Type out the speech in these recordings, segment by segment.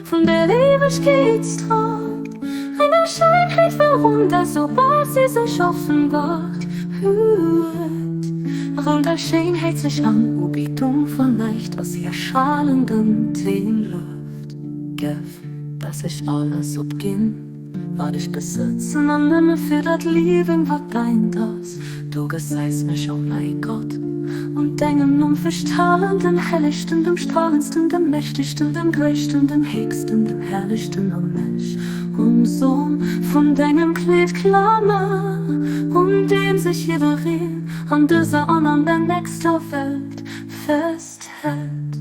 Vun der Ewegkeetstrakt. Eng Schéinheet virun der soubal si sech offenbart huet, Rou dei Schéinheet sech an Ubidung verneigt a si erschalenden Téin lueft. Gëff, dass ech alles opginn, wat ech besëtzen, an nëmme fir dat liewen, wat deint ass. Du gesäis mech, o mäi Gott, und dengem Numm festhalen, dem Hellegsten, dem Strahlendsten, dem Mächtigsten, dem Gréissten, dem Héchsten, dem Herrlichsten, a mech um Som vun dengem Kleed klammern, un deem sech jiddereen an dëser an an der nächster Welt festhält.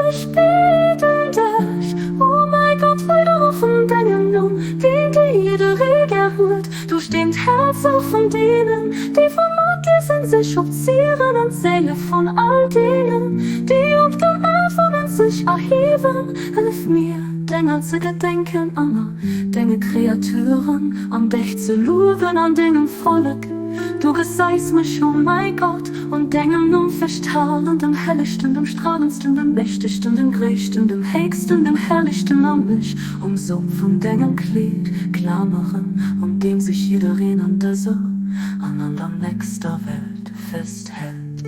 Ech bieden dech, o mäi Gott, weider vun dengem Numm, deen de jidderee gär huet, duerch deen d'Häerzer vun deenen, déi vu mat dir sinn, sech opzieren, an d'Séile vun all deenen, déi op der Aerd wunnen, sech erhiewen. Hëllef mir, denger ze gedenken an a denge Kreaturen, an dech ze luewen an dengem Vollek. Du gesäis mech, o mäi Gott, un dengem Numm festhalen, dem Hellegsten, dem Strahlendsten, dem Mächtegsten, dem Gréissten, dem Héchsten, dem Herrlichsten, a mech um Som vun dengem Kleed klameren, un deem sech jiddereen an dëser an an der nächster Welt festhält.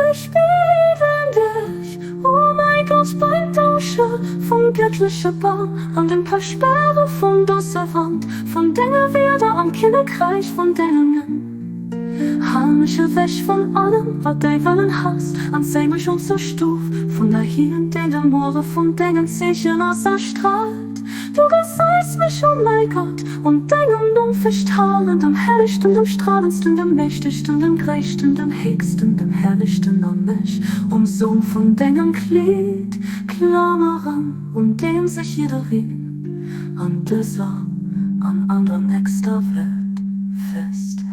Ech bieden dech, O mäi Gott, beim Dausche vum gëttleche Bam an dem Pëschbäre vun dëser Wand, vun denge Wierder am Kinnekräich vun dengem Numm. Hal mech ewech vun allem, wat däi Wëllen hasst, an zéi mech un zur Stuf vun der Hien, déi de Muere vun dengen Zeechen ass a straalt. Du gesäis mech, o mäi Gott, un dengem Numm festhalen, dem Hellegsten, dem Strahlendsten, dem Mächtegsten, dem Gréissten, dem Héchsten, dem Herrlichsten, a mech um Som vun dengem Kleed klameren, un deem sech jiddereen an dëser an an der nächster Welt festhält.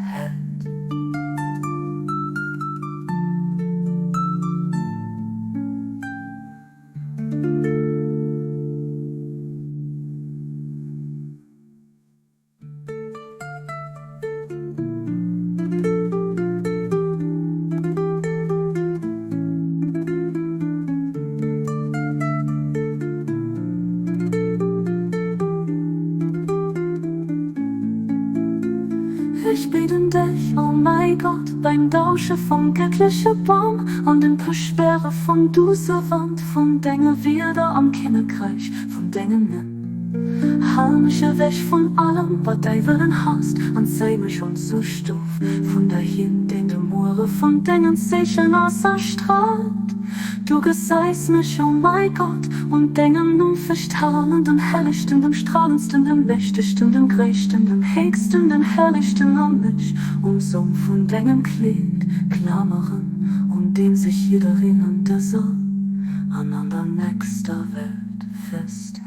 Ech bieden dech, o mäi Gott, beim Dausche vum gëttleche Bam an dem Pëschbäre vum duusse Wand, vun denge Wierder am Kinnekräich vun dengem Numm. Hal mech ewech vun allem, wat däi Wëllen hasst, an zéi mech un zur Stuf vun der Hinn, déi de Muere vun dengen Zeechen ass a straalt. Du gesäis mech, o mäi Gott, un dengem Numm festhalen, dem Hellegsten, dem Strahlendsten, dem Mächtegsten, dem Gréissten, dem Héchsten, dem Herrlichsten, a mech um Som vun dengem Kleed klameren, un deem sech jiddereen an dëser an an der nächster Welt festhält.